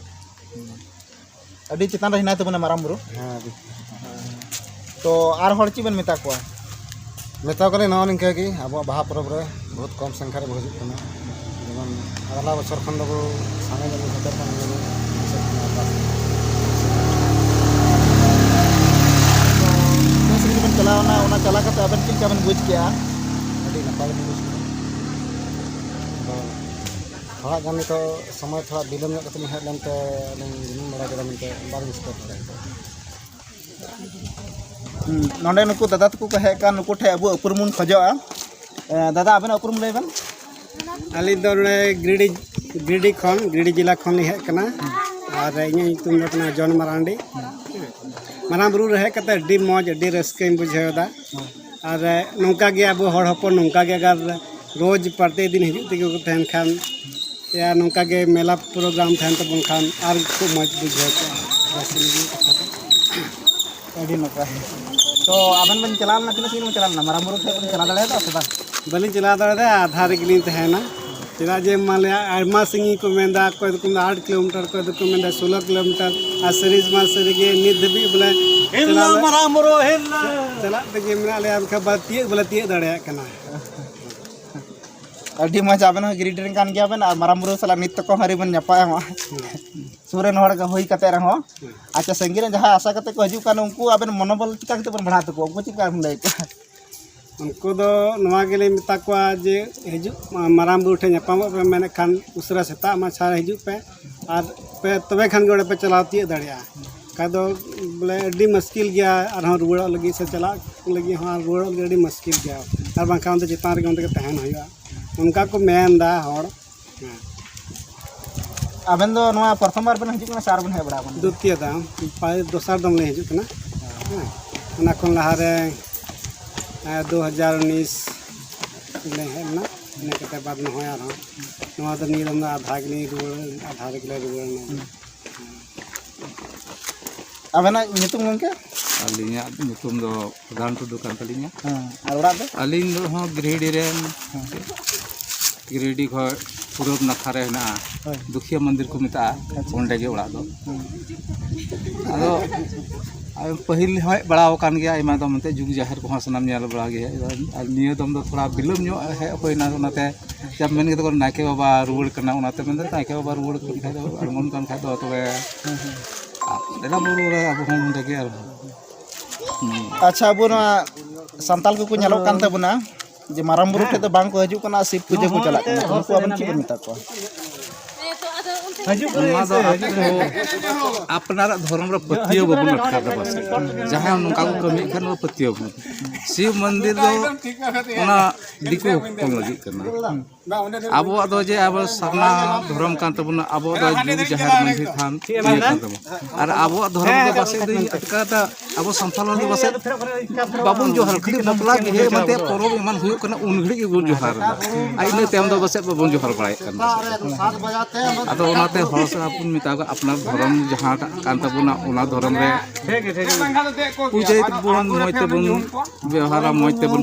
ᱟᱹᱰᱤ ᱪᱮᱛᱟᱱ ᱨᱮ ᱦᱮᱱᱟᱭ ᱛᱟᱵᱚᱱᱟ ᱢᱟᱨᱟᱝ ᱵᱩᱨᱩ᱾ ᱦᱮᱸ, ᱟᱹᱰᱤ᱾ ᱛᱚ ᱟᱨ ᱦᱚᱲ ᱪᱮᱫ ᱵᱮᱱ ᱢᱮᱛᱟ ᱠᱚᱣᱟ? ᱢᱮᱛᱟ ᱠᱚᱣᱟᱞᱤᱧ ᱱᱚᱜᱼᱚ ᱱᱤᱝᱠᱟᱹ ᱜᱮ, ᱟᱵᱚᱣᱟᱜ ᱵᱟᱦᱟ ᱯᱚᱨᱚᱵᱽ ᱨᱮ ᱵᱚᱦᱩᱛ ᱠᱚᱢ ᱥᱚᱝᱠᱷᱟ ᱨᱮᱵᱚ ᱦᱤᱡᱩᱜ ᱠᱟᱱᱟ᱾ ᱡᱮᱢᱚᱱ ᱟᱜᱞᱟ ᱵᱚᱪᱷᱚᱨ ᱠᱷᱚᱱ ᱫᱚᱵᱚ ᱥᱟᱸᱜᱮ ᱧᱚᱜ ᱵᱚᱱ ᱥᱮᱴᱮᱨ ᱠᱟᱱ ᱜᱮᱭᱟ᱾ ᱛᱚ ᱛᱤᱱᱟᱹᱜ ᱥᱟᱺᱜᱤᱧ ᱵᱮᱱ ᱪᱟᱞᱟᱣᱱᱟ, ᱚᱱᱟ ᱪᱟᱞᱟᱣ ᱠᱟᱛᱮ ᱟᱵᱮᱱ ᱪᱮᱫ ᱞᱮᱠᱟ ᱵᱮᱱ ᱵᱩᱡᱽ ᱠᱮᱜᱼᱟ? ᱟᱹᱰᱤ ᱱᱟᱯᱟᱭ ᱜᱮᱞᱤᱧ ᱵᱩᱡᱽ ᱠᱮᱫᱟ᱾ ᱟᱫᱚ ᱛᱷᱚᱲᱟ ᱜᱟᱱ ᱱᱤᱛᱚᱜ ᱥᱚᱢᱚᱭ ᱛᱷᱚᱲᱟ ᱵᱤᱞᱚᱢ ᱧᱚᱜ ᱠᱟᱛᱮ ᱞᱤᱧ ᱦᱮᱡ ᱞᱮᱱᱛᱮ ᱟᱹᱞᱤᱧ ᱵᱟᱲᱟᱭ ᱠᱮᱫᱟ ᱢᱮᱱᱛᱮ ᱵᱟᱞᱤᱧ ᱥᱮᱴᱮᱨ ᱫᱟᱲᱮᱭᱟᱜ ᱠᱟᱱᱟ᱾ ᱦᱩᱸ, ᱱᱚᱰᱮ ᱱᱩᱠᱩ ᱫᱟᱫᱟ ᱛᱟᱠᱚ ᱠᱚ ᱦᱮᱡ ᱟᱠᱟᱱ, ᱱᱩᱠᱩ ᱴᱷᱮᱡ ᱟᱵᱚ ᱩᱯᱨᱩᱢ ᱵᱚᱱ ᱠᱷᱚᱡᱚᱜᱼᱟ᱾ ᱮ, ᱫᱟᱫᱟ, ᱟᱵᱮᱱᱟᱜ ᱩᱯᱨᱩᱢ ᱞᱟᱹᱭ ᱵᱮᱱ᱾ ᱟᱹᱞᱤᱧ ᱫᱚ ᱱᱚᱰᱮ ᱜᱤᱨᱤᱰᱤ, ᱜᱤᱨᱤᱰᱤ ᱠᱷᱚᱱ, ᱜᱤᱨᱤᱰᱤ ᱡᱮᱞᱟ ᱠᱷᱚᱱ ᱞᱤᱧ ᱦᱮᱡ ᱟᱠᱟᱱᱟ᱾ ᱟᱨ ᱤᱧᱟᱹᱜ ᱧᱩᱛᱩᱢ ᱫᱚ ᱠᱟᱱᱟ ᱡᱚᱱ ᱢᱟᱨᱟᱱᱰᱤ᱾ ᱢᱟᱨᱟᱝ ᱵᱩᱨᱩ ᱨᱮ ᱦᱮᱡ ᱠᱟᱛᱮ ᱟᱹᱰᱤ ᱢᱚᱡᱽ, ᱟᱹᱰᱤ ᱨᱟᱹᱥᱠᱟᱹᱧ ᱵᱩᱡᱷᱟᱹᱣ ᱮᱫᱟ᱾ ᱟᱨ ᱱᱚᱝᱠᱟ ᱜᱮ ᱟᱵᱚ ᱦᱚᱲ ᱦᱚᱯᱚᱱ ᱱᱚᱝᱠᱟ ᱜᱮ ᱟᱜᱟᱨ ᱨᱳᱡᱽ ᱯᱨᱚᱛᱮᱠ ᱫᱤᱱ ᱦᱤᱡᱩᱜ ᱛᱮᱜᱮ ᱠᱚ ᱛᱟᱦᱮᱱ ᱠᱷᱟᱱ, ᱭᱟ ᱱᱚᱝᱠᱟ ᱜᱮ ᱢᱮᱞᱟ ᱯᱨᱳᱜᱨᱟᱢ ᱛᱟᱦᱮᱱ ᱛᱟᱵᱚᱱ ᱠᱷᱟᱱ ᱟᱨ ᱠᱷᱩᱵ ᱢᱚᱡᱽ ᱵᱩᱡᱷᱟᱹᱣ ᱠᱚᱜᱼᱟ᱾ ᱵᱮᱥ ᱜᱮ ᱠᱟᱛᱷᱟ ᱫᱚ᱾ ᱟᱹᱰᱤ ᱱᱟᱯᱟᱭ᱾ ᱛᱚ ᱟᱵᱮᱱ ᱵᱮᱱ ᱪᱟᱞᱟᱣ ᱞᱮᱱᱟ, ᱛᱤᱱᱟᱹᱜ ᱥᱟᱺᱜᱤᱧ ᱵᱮᱱ ᱪᱟᱞᱟᱣ ᱞᱮᱱᱟ? ᱢᱟᱨᱟᱝ ᱵᱩᱨᱩ ᱴᱷᱮᱡ ᱵᱮᱱ ᱪᱟᱞᱟᱣ ᱫᱟᱲᱮᱭᱟᱫᱟ ᱥᱮ ᱵᱟᱝ? ᱵᱟᱹᱞᱤᱧ ᱪᱟᱞᱟᱣ ᱫᱟᱲᱮᱭᱟᱫᱟ, ᱟᱫᱷᱟ ᱨᱮᱜᱮ ᱞᱤᱧ ᱛᱟᱦᱮᱸᱭᱮᱱᱟ᱾ ᱪᱮᱫᱟᱜ ᱡᱮ ᱢᱟᱞᱮ ᱟᱭᱢᱟ ᱥᱟᱺᱜᱤᱧ ᱠᱚ ᱢᱮᱱᱫᱟ, ᱚᱠᱚᱭ ᱫᱚᱠᱚ ᱢᱮᱱᱫᱟ ᱟᱴ ᱠᱤᱞᱳᱢᱤᱴᱟᱨ, ᱚᱠᱚᱭ ᱫᱚᱠᱚ ᱢᱮᱱᱫᱟ ᱥᱳᱞᱳ ᱠᱤᱞᱳᱢᱤᱴᱟᱨ᱾ ᱟᱨ ᱥᱟᱹᱨᱤ ᱢᱟ ᱥᱟᱹᱨᱤ ᱜᱮ ᱱᱤᱛ ᱫᱷᱟᱹᱵᱤᱡ ᱵᱚᱞᱮ ᱦᱤᱞᱱᱟ ᱪᱟᱞᱟᱜ ᱞᱮ- ᱢᱟᱨᱟᱝ ᱵᱩᱨᱩ ᱦᱤᱞᱱᱟ᱾ ᱪᱟᱞᱟᱜ ᱛᱮᱜᱮ ᱢᱮᱱᱟᱜ ᱞᱮᱭᱟ, ᱢᱮᱱᱠᱷᱟᱱ ᱵᱟ ᱛᱤᱭᱳᱜ ᱵᱚᱞᱮ ᱛᱤᱭᱳᱜ ᱫᱟᱲᱮᱭᱟᱜ ᱠᱟᱱᱟ᱾ ᱟᱹᱰᱤ ᱢᱚᱡᱽ, ᱟᱵᱮᱱ ᱦᱚᱸ ᱜᱤᱨᱤᱰᱤ ᱨᱮᱱ ᱠᱟᱱ ᱜᱮᱭᱟ ᱵᱮᱱ ᱟᱨ ᱢᱟᱨᱟᱝ ᱵᱩᱨᱩ ᱥᱟᱞᱟᱜ ᱱᱤᱛ ᱛᱚᱠᱚ ᱦᱚᱸ ᱟᱹᱣᱨᱤ ᱵᱮᱱ ᱧᱟᱯᱟᱢᱚᱜᱼᱟ᱾ ᱥᱩᱨ ᱨᱮᱱ ᱦᱚᱲ ᱜᱮ ᱦᱩᱭ ᱠᱟᱛᱮ ᱨᱮᱦᱚᱸ᱾ ᱟᱪᱪᱷᱟ, ᱥᱟᱺᱜᱤᱧ ᱨᱮᱱ ᱡᱟᱦᱟᱸᱭ ᱟᱥᱟ ᱠᱟᱛᱮ ᱠᱚ ᱦᱤᱡᱩᱜ ᱠᱟᱱ, ᱩᱱᱠᱩ ᱟᱵᱮᱱ ᱢᱚᱱᱳᱵᱚᱞ ᱪᱤᱠᱟ ᱠᱟᱛᱮ ᱵᱮᱱ ᱵᱟᱲᱦᱟᱣ ᱛᱟᱠᱚᱣᱟ? ᱩᱱᱠᱩ ᱪᱮᱫ ᱞᱮᱠᱟ ᱵᱮᱱ ᱞᱟᱹᱭ ᱟᱠᱚᱣᱟ? ᱩᱱᱠᱩ ᱫᱚ ᱱᱚᱣᱟ ᱜᱮᱞᱤᱧ ᱢᱮᱛᱟ ᱠᱚᱣᱟ ᱡᱮ ᱦᱤᱡᱩᱜ ᱢᱟ-, ᱢᱟᱨᱟᱝ ᱵᱩᱨᱩ ᱴᱷᱮᱱ ᱧᱟᱯᱟᱢᱚᱜ ᱯᱮ ᱢᱮᱱᱮᱫ ᱠᱷᱟᱱ ᱩᱥᱟᱹᱨᱟ ᱥᱮᱛᱟᱜ ᱢᱟᱪᱷᱟ ᱨᱮ ᱦᱤᱡᱩᱜ ᱯᱮ᱾ ᱟᱨ ᱯᱮ ᱛᱚᱵᱮ ᱠᱷᱟᱱ ᱜᱮ ᱚᱸᱰᱮ ᱯᱮ ᱪᱟᱞᱟᱣ ᱛᱤᱭᱳᱜ ᱫᱟᱲᱮᱭᱟᱜᱼᱟ᱾ ᱵᱟᱠᱷᱟᱡ ᱫᱚ ᱵᱚᱞᱮ ᱟᱹᱰᱤ ᱢᱩᱥᱠᱤᱞ ᱜᱮᱭᱟ, ᱟᱨᱦᱚᱸ ᱨᱩᱣᱟᱹᱲᱚᱜ ᱞᱟᱹᱜᱤᱫ ᱥᱮ ᱪᱟᱞᱟᱜ ᱞᱟᱹᱜᱤᱫ ᱦᱚᱸ ᱟᱨ ᱨᱩᱣᱟᱹᱲᱚᱜ ᱞᱟᱹᱜᱤᱫ ᱟᱹᱰᱤ ᱢᱩᱥᱠᱤᱞ ᱜᱮᱭᱟ᱾ ᱟᱨ ᱵᱟᱝᱠᱷᱟᱱ ᱚᱸᱰᱮ ᱪᱮᱛᱟᱱ ᱨᱮᱜᱮ ᱚᱸᱰᱮ ᱜᱮ ᱛᱟᱦᱮᱱ ᱦᱩᱭᱩᱜᱼᱟ, ᱚᱱᱠᱟ ᱠᱚ ᱢᱮᱱ ᱮᱫᱟ ᱦᱚᱲ᱾ ᱦᱮᱸ᱾ ᱟᱵᱮᱱ ᱫᱚ ᱱᱚᱣᱟ ᱯᱨᱚᱛᱷᱚᱢ ᱵᱟᱨ ᱵᱮᱱ ᱦᱤᱡᱩᱜ ᱠᱟᱱᱟ ᱥᱮ ᱟᱨ ᱵᱮᱱ ᱦᱮᱡ ᱵᱟᱲᱟ ᱟᱠᱟᱱᱟ? ᱫᱩᱛᱤᱭᱚ ᱫᱟᱢ, ᱯᱟᱭ-, ᱫᱚᱥᱟᱨ ᱫᱚᱢ ᱞᱤᱧ ᱦᱤᱡᱩᱜ ᱠᱟᱱᱟ᱾ ᱦᱮᱸ᱾ ᱚᱱᱟ ᱠᱷᱚᱱ ᱞᱟᱦᱟᱨᱮ, ᱮᱸ, ᱫᱩ ᱦᱟᱡᱟᱨ ᱩᱱᱤᱥ ᱞᱮ ᱦᱮᱡ ᱞᱮᱱᱟ, ᱤᱱᱟᱹ ᱠᱟᱛᱮ ᱵᱟᱫ ᱱᱚᱜᱼᱚᱭ ᱟᱨᱦᱚᱸ᱾ ᱱᱚᱣᱟ ᱫᱚ ᱱᱤᱭᱟᱹ ᱫᱚᱢ ᱫᱚ ᱟᱫᱷᱟ ᱜᱮᱞᱤᱧ ᱨᱩᱣᱟᱹᱲ, ᱟᱫᱷᱟ ᱨᱮᱜᱮ ᱞᱮ ᱨᱩᱣᱟᱹᱲ ᱮᱱᱟ᱾ ᱦᱩᱸ᱾ ᱟᱵᱮᱱᱟᱜ ᱧᱩᱛᱩᱢ ᱜᱚᱢᱠᱮ? ᱟᱹᱞᱤᱧᱟᱜ ᱧᱩᱛᱩᱢ ᱫᱚ ᱯᱨᱚᱫᱷᱟᱱ ᱴᱩᱰᱩ ᱠᱟᱱ ᱛᱟᱹᱞᱤᱧᱟ᱾ ᱦᱮᱸ, ᱟᱨ ᱚᱲᱟᱜ ᱫᱚ? ᱟᱹᱞᱤᱧ ᱫᱚ ᱦᱚᱸ ᱜᱤᱨᱤᱰᱤ ᱨᱮᱱ᱾ ᱦᱮᱸ᱾ ᱜᱤᱨᱤᱰᱤ ᱠᱷᱚᱱ ᱯᱩᱨᱩᱵ ᱱᱟᱠᱷᱟ ᱨᱮ ᱦᱮᱱᱟᱜᱼᱟ, ᱦᱳᱭ᱾ ᱫᱩᱠᱷᱤᱭᱟᱹ ᱢᱚᱱᱫᱤᱨ ᱠᱚ ᱢᱮᱛᱟᱜᱼᱟ, ᱟᱪᱪᱷᱟ᱾ ᱚᱸᱰᱮ ᱜᱮ ᱚᱲᱟᱜ ᱫᱚ᱾ ᱦᱮᱸ᱾ ᱟᱫᱚ ᱯᱟᱹᱦᱤᱞ ᱦᱚᱸ ᱦᱮᱡ ᱵᱟᱲᱟ ᱟᱠᱟᱱ ᱜᱮᱭᱟ ᱟᱭᱢᱟ ᱫᱚᱢ, ᱮᱱᱛᱮ ᱡᱩᱜᱽ ᱡᱟᱦᱮᱨ ᱠᱚᱦᱚᱸ ᱥᱟᱱᱟᱢ ᱧᱮᱞ ᱵᱟᱲᱟ ᱜᱮ᱾ ᱟᱨ ᱱᱤᱭᱟᱹ ᱫᱚᱢ ᱫᱚ ᱛᱷᱚᱲᱟ ᱵᱤᱞᱚᱢ ᱧᱚᱜ ᱦᱮᱡ ᱦᱩᱭᱱᱟ, ᱚᱱᱟᱛᱮ ᱡᱟ ᱢᱮᱱ ᱠᱟᱛᱮ ᱠᱚ ᱱᱟᱭᱠᱮ ᱵᱟᱵᱟ ᱨᱩᱣᱟᱹᱲ ᱠᱟᱱᱟ, ᱚᱱᱟᱛᱮ ᱢᱮᱱᱫᱟ ᱱᱟᱭᱠᱮ ᱵᱟᱵᱟ ᱨᱩᱣᱟᱹᱲ ᱠᱟᱱ ᱠᱷᱟᱡ ᱫᱚ, ᱟᱬᱜᱚᱱ ᱠᱟᱱ ᱠᱷᱟᱡ ᱫᱚ ᱛᱚᱵᱮ ᱫᱮᱞᱟ ᱵᱚᱱ ᱨᱩᱣᱟᱹᱲᱟ ᱟᱵᱚ ᱦᱚᱸ ᱱᱚᱸᱰᱮ ᱜᱮ ᱟᱨᱦᱚᱸ᱾ ᱦᱩᱸ᱾ ᱟᱪᱪᱷᱟ, ᱟᱵᱚ ᱱᱚᱣᱟ ᱥᱟᱱᱛᱟᱞ ᱠᱚᱠᱚ ᱧᱮᱞᱚᱜ ᱠᱟᱱ ᱛᱟᱵᱚᱱᱟ ᱡᱮ ᱢᱟᱨᱟᱝ ᱵᱩᱨᱩ ᱴᱷᱮᱡ ᱫᱚ ᱵᱟᱝ ᱠᱚ ᱦᱤᱡᱩᱜ ᱠᱟᱱᱟ, ᱥᱤᱵ ᱯᱩᱡᱟᱹ ᱠᱚ ᱪᱟᱞᱟᱜ ᱠᱟᱱᱟ, ᱩᱱᱠᱩ ᱟᱵᱚᱱ ᱪᱮᱫ ᱵᱚᱱ ᱢᱮᱛᱟ ᱠᱚᱣᱟ? ᱱᱚᱣᱟ ᱫᱚ ᱟᱵᱚ ᱟᱯᱱᱟᱨᱟᱜ ᱫᱷᱚᱨᱚᱢ ᱨᱮ ᱯᱟᱹᱛᱭᱟᱹᱣ ᱵᱟᱵᱚᱱ ᱟᱴᱠᱟᱨ ᱫᱟ ᱯᱟᱥᱮᱡ᱾ ᱡᱟᱦᱟᱸᱭ ᱱᱚᱝᱠᱟ ᱠᱚ ᱠᱟᱹᱢᱤᱭᱮᱫ ᱠᱷᱟᱱ ᱱᱚᱣᱟ ᱯᱟᱹᱛᱭᱟᱹᱣ ᱵᱚᱱ᱾ ᱥᱤᱵ ᱢᱚᱱᱫᱤᱨ ᱫᱚ ᱚᱱᱟ ᱫᱤᱠᱩ ᱦᱚᱯᱚᱱ ᱞᱟᱹᱜᱤᱫ ᱠᱟᱱᱟ᱾ ᱟᱵᱚᱣᱟᱜ ᱫᱚ ᱡᱮ ᱟᱵᱚ ᱥᱟᱨᱱᱟ ᱫᱷᱚᱨᱚᱢ ᱠᱟᱱ ᱛᱟᱵᱚᱱᱟ, ᱟᱵᱚᱣᱟᱜ ᱫᱚ ᱡᱩᱜᱽ ᱡᱟᱦᱮᱨ ᱢᱟᱹᱡᱷᱤ ᱛᱷᱟᱱ ᱤᱭᱟᱹ ᱠᱟᱱ ᱛᱟᱵᱚᱱᱟ᱾ ᱟᱨ ᱟᱵᱚᱣᱟᱜ ᱫᱷᱚᱨᱚᱢ ᱫᱚ ᱯᱟᱥᱮᱡ ᱫᱚᱧ ᱟᱴᱠᱟᱨ ᱫᱟ, ᱟᱵᱚ ᱥᱟᱱᱛᱟᱲ ᱦᱚᱲ ᱫᱚ ᱯᱟᱥᱮᱡ ᱵᱟᱵᱚᱱ ᱡᱚᱦᱟᱨ, ᱠᱷᱟᱹᱞᱤ ᱵᱟᱯᱞᱟ ᱵᱤᱦᱟᱹ ᱮᱢᱟᱱ ᱛᱮᱭᱟᱜ ᱯᱚᱨᱚᱵᱽ ᱮᱢᱟᱱ ᱦᱩᱭᱩᱜ ᱠᱟᱱᱟ, ᱩᱱ ᱜᱷᱟᱹᱲᱤᱡ ᱜᱮᱵᱚᱱ ᱡᱚᱦᱟᱨ ᱮᱫᱟ᱾ ᱟᱨ ᱤᱱᱟᱹ ᱛᱟᱭᱚᱢ ᱫᱚ ᱯᱟᱥᱮᱡ ᱵᱟᱵᱚᱱ ᱡᱚᱦᱟᱨ ᱵᱟᱲᱟᱭᱮᱫ ᱠᱟᱱ ᱛᱟᱵᱚᱱᱟ᱾ ᱟᱫᱚ ᱚᱱᱟᱛᱮ ᱦᱚᱲ ᱥᱟᱶ ᱵᱚᱱ ᱢᱮᱛᱟ ᱠᱚᱣᱟ, ᱟᱯᱱᱟᱨ ᱫᱷᱚᱨᱚᱢ ᱡᱟᱦᱟᱸᱴᱟᱜ ᱠᱟᱱ ᱛᱟᱵᱚᱱᱟ, ᱚᱱᱟ ᱫᱷᱚᱨᱚᱢ ᱨᱮ ᱯᱩᱡᱟᱹᱭ ᱛᱮᱵᱚᱱ, ᱢᱚᱡᱽ ᱛᱮᱵᱚᱱ ᱵᱮᱣᱦᱟᱨᱟ, ᱢᱚᱡᱽ ᱛᱮᱵᱚᱱ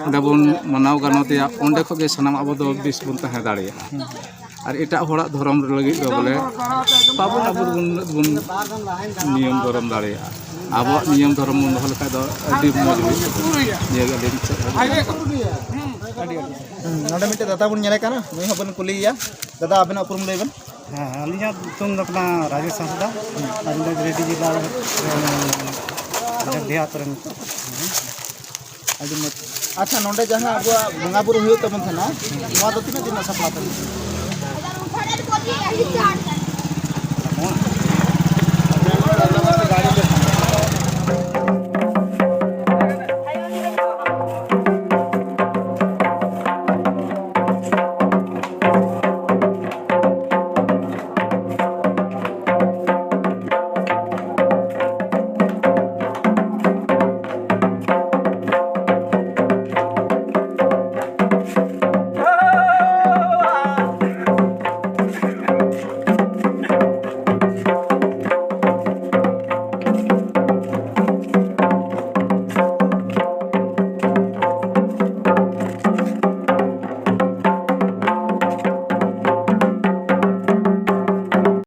ᱚᱸᱰᱮ ᱵᱚᱱ ᱢᱟᱱᱟᱣ ᱜᱟᱱᱚᱛᱮᱭᱟ, ᱚᱸᱰᱮ ᱠᱷᱚᱱ ᱜᱮ ᱥᱟᱱᱟᱢ ᱟᱵᱚ ᱫᱚ ᱵᱮᱥ ᱵᱚᱱ ᱛᱟᱦᱮᱸ ᱫᱟᱲᱮᱭᱟᱜᱼᱟ᱾ ᱟᱨ ᱮᱴᱟᱜ ᱦᱚᱲᱟᱜ ᱫᱷᱚᱨᱚᱢ ᱞᱟᱹᱜᱤᱫ ᱫᱚ ᱵᱚᱞᱮ ᱵᱟᱵᱚᱱ, ᱟᱵᱚ ᱫᱚᱵᱚᱱ, ᱩᱱᱟᱹᱜ ᱵᱚᱱ ᱱᱤᱭᱚᱢ ᱫᱷᱚᱨᱚᱢ ᱫᱟᱲᱮᱭᱟᱜᱼᱟ᱾ ᱟᱵᱚᱣᱟᱜ ᱱᱤᱭᱚᱢ ᱫᱷᱚᱨᱚᱢ ᱵᱚᱱ ᱫᱚᱦᱚ ᱞᱮᱠᱷᱟᱡ ᱫᱚ ᱟᱹᱰᱤ ᱢᱚᱡᱽ ᱦᱩᱭᱩᱜ ᱛᱟᱵᱚᱱᱟ᱾ ᱱᱤᱭᱟᱹ ᱜᱮ ᱟᱹᱞᱤᱧ ᱥᱮᱫ ᱠᱷᱚᱱ᱾ ᱦᱩᱸ, ᱱᱚᱰᱮ ᱢᱤᱫᱴᱮᱡ ᱫᱟᱫᱟ ᱵᱚᱱ ᱧᱮᱞᱮ ᱠᱟᱱᱟ, ᱱᱩᱭ ᱦᱚᱸ ᱵᱚᱱ ᱠᱩᱞᱤᱭᱮᱭᱟ᱾ ᱫᱟᱫᱟ, ᱟᱵᱮᱱᱟᱜ ᱩᱯᱨᱩᱢ ᱞᱟᱹᱭ ᱵᱮᱱ᱾ ᱦᱮᱸ, ᱟᱹᱞᱤᱧᱟᱜ ᱧᱩᱛᱩᱢ ᱫᱚ ᱠᱟᱱᱟ ᱨᱟᱡᱮᱥ ᱦᱟᱸᱥᱫᱟ᱾ ᱟᱹᱞᱤᱧ ᱫᱚ ᱜᱤᱨᱤᱰᱤ ᱡᱮᱞᱟ ᱨᱮ, ᱮᱸ, ᱰᱮᱦᱟᱛ ᱨᱮᱱ᱾ ᱟᱹᱰᱤ ᱢᱚᱡᱽ᱾ ᱟᱪᱪᱷᱟ, ᱱᱚᱰᱮ ᱡᱟᱦᱟᱸ ᱟᱵᱚᱣᱟᱜ ᱵᱚᱸᱜᱟ ᱵᱩᱨᱩ ᱦᱩᱭᱩᱜ ᱛᱟᱵᱚᱱ ᱛᱟᱦᱮᱱᱟ, ᱱᱚᱣᱟ ᱫᱚ ᱛᱤᱱᱟᱹᱜ ᱫᱤᱱ ᱨᱮᱱᱟᱜ ᱥᱟᱯᱲᱟᱣ ᱛᱟᱦᱮᱱᱟ?